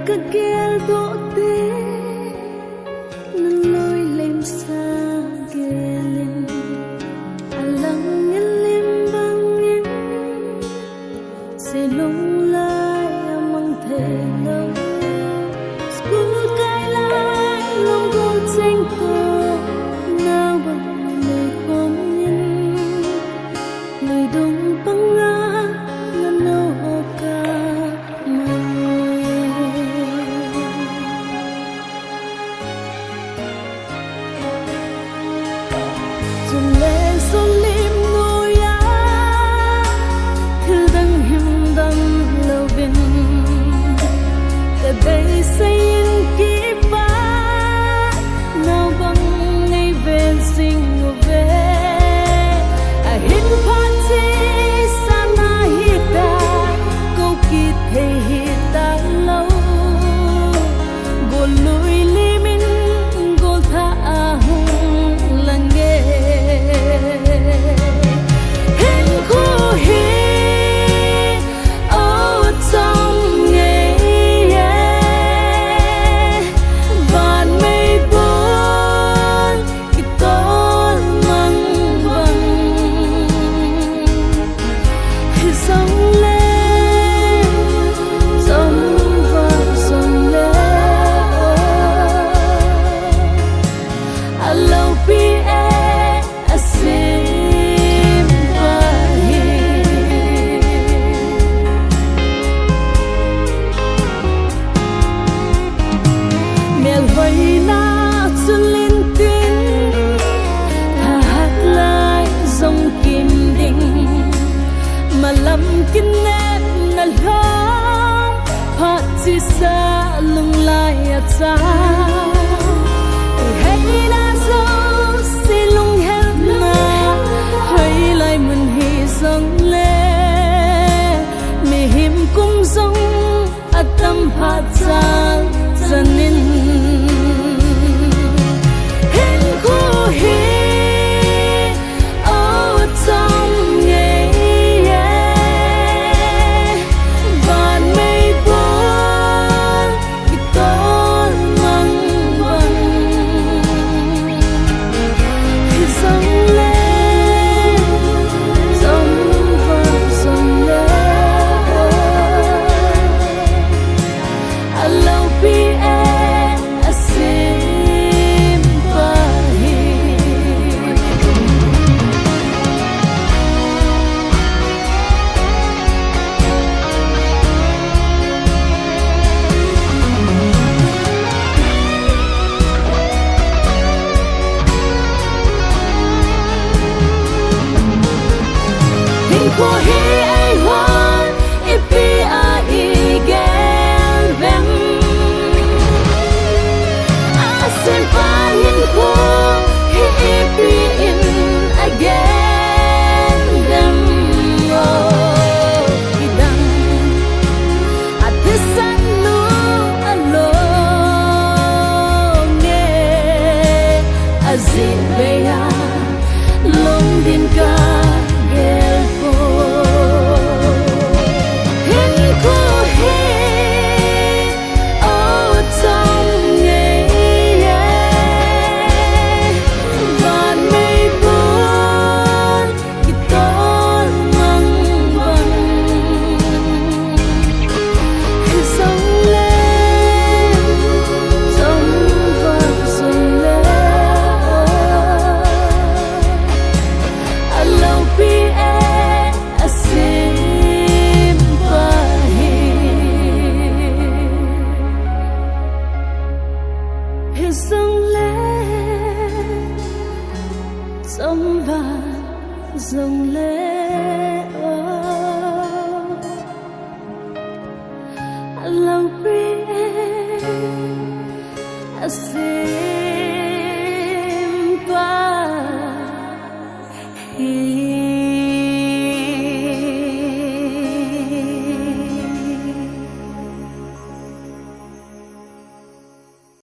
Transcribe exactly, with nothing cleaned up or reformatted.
Kageldoh te, naloi lemsa gelin, alang ngilim bangin, silung lai amang theilou. School kai lai lunggul cheng toh, naobang lei khomin, luidung panga nano ka mai. Chule sunlim noiya thildang himdang louvin, kadeisah in kipa naobang neiven jing uve. Ahin phat chesa na hita, kou kit thei hita lou. Gollui limin golthah ahung lang e. Hinkho hi o chom ngei e, vanmeibon kitol mang bang. Hijongle, chom vah jongle, o, aloupi e, asempa hi. Melhoina chu lintin, thahat lai jong kim ding. Malam kinepna lhom, phat chesa lunglai a chang. Iheina jouse lunghelna, hoilai mun hijongle, mihem kum jong atam phat chang chanin.